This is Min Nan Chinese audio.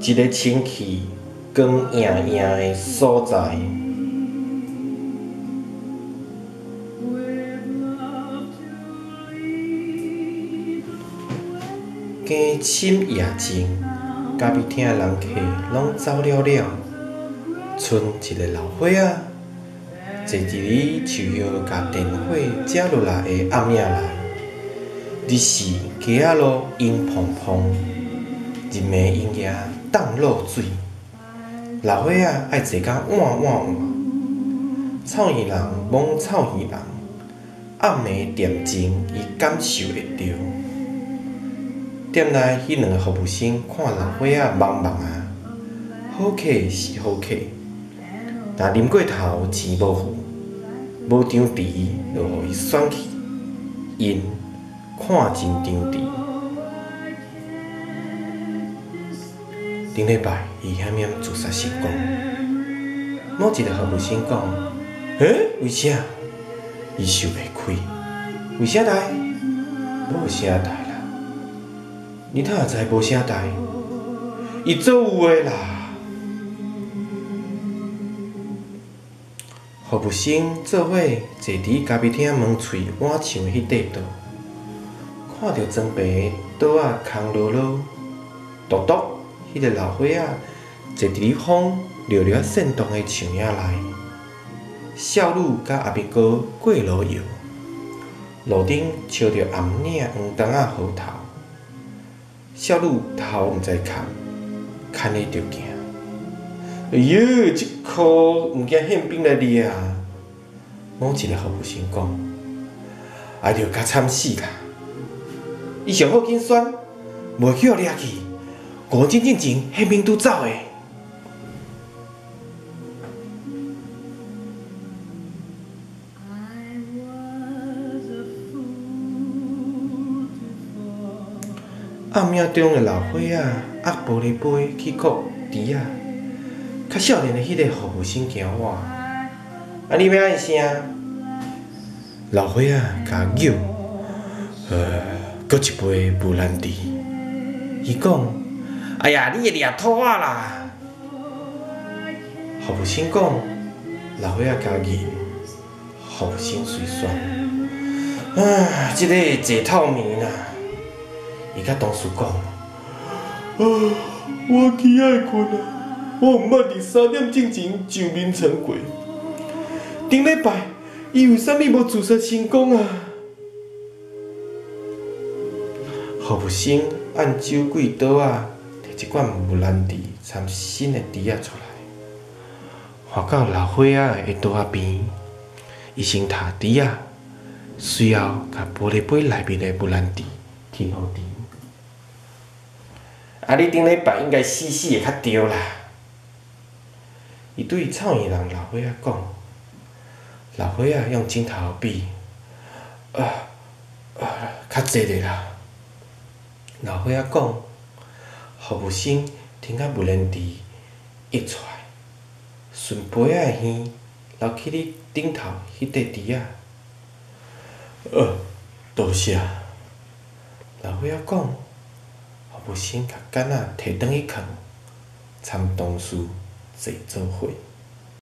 一个清气光焱焱的所在。更深夜静，咖啡厅的人客攏走了了，賰一个老岁仔坐佇咧树叶共电火遮落来的暗影内，日时街仔路阴滂滂，日暝阴夜冻露水。老岁仔爱坐甲晚晚晚，臭耳人摸臭耳人，暗暝恬静，伊感受会著。店内彼两个服务生看老岁仔茫茫啊，好客是好客，若啉过头钱无付，无张持就予伊选去，𪜶看真张弛。顶礼拜伊险险自杀成功。某一个服务生讲：“欸，为啥？”伊想袂开，为啥代？无啥代啦。你哪会知无啥代？伊做有的啦。服务生做伙坐佇咖啡厅门喙倚墙彼块桌，看著装白桌仔空落落，独独彼个老岁仔坐佇咧风掠掠扇动的树影内。少女佮阿兵哥过路摇，路顶烧著红领黄筒仔予头。少女头毋知崁，牵咧著行。哎哟，这箍毋惊宪兵来掠！某一个服务生讲：“哎著较惨死啦！伊上好紧选，袂去予掠去。5钟进前，宪兵拄走的。”暗影中的老岁仔压玻璃杯去顾猪仔，较少年的彼个服务生行倚，啊，你欲按啥？老岁仔共叫，阁一杯布兰迪。伊讲：哎呀，你会掠兔仔啦！服务生讲，老岁仔共吟，服务生随选。啊，这个济透明啦！伊佮同事讲：啊，我起爱睏啊！我毋捌伫3点钟前就眠床过。顶礼拜，伊为啥物无自杀成功啊？服务生按酒柜桌仔，提一罐布兰迪掺新的猪仔出来，换到老岁仔的桌仔边。伊先刣猪仔，随后共玻璃杯内面的布兰迪添予甜。啊！你顶礼拜应该死死的较对啦。伊对臭耳人老岁仔讲，老岁仔用枕头比，啊啊，较济咧啦。老岁仔讲，服务生添甲布兰迪溢出来，顺杯仔的耳流去你顶头彼块猪仔。多谢。老岁仔讲。服务生共矸仔提转去囥，参同事坐做伙。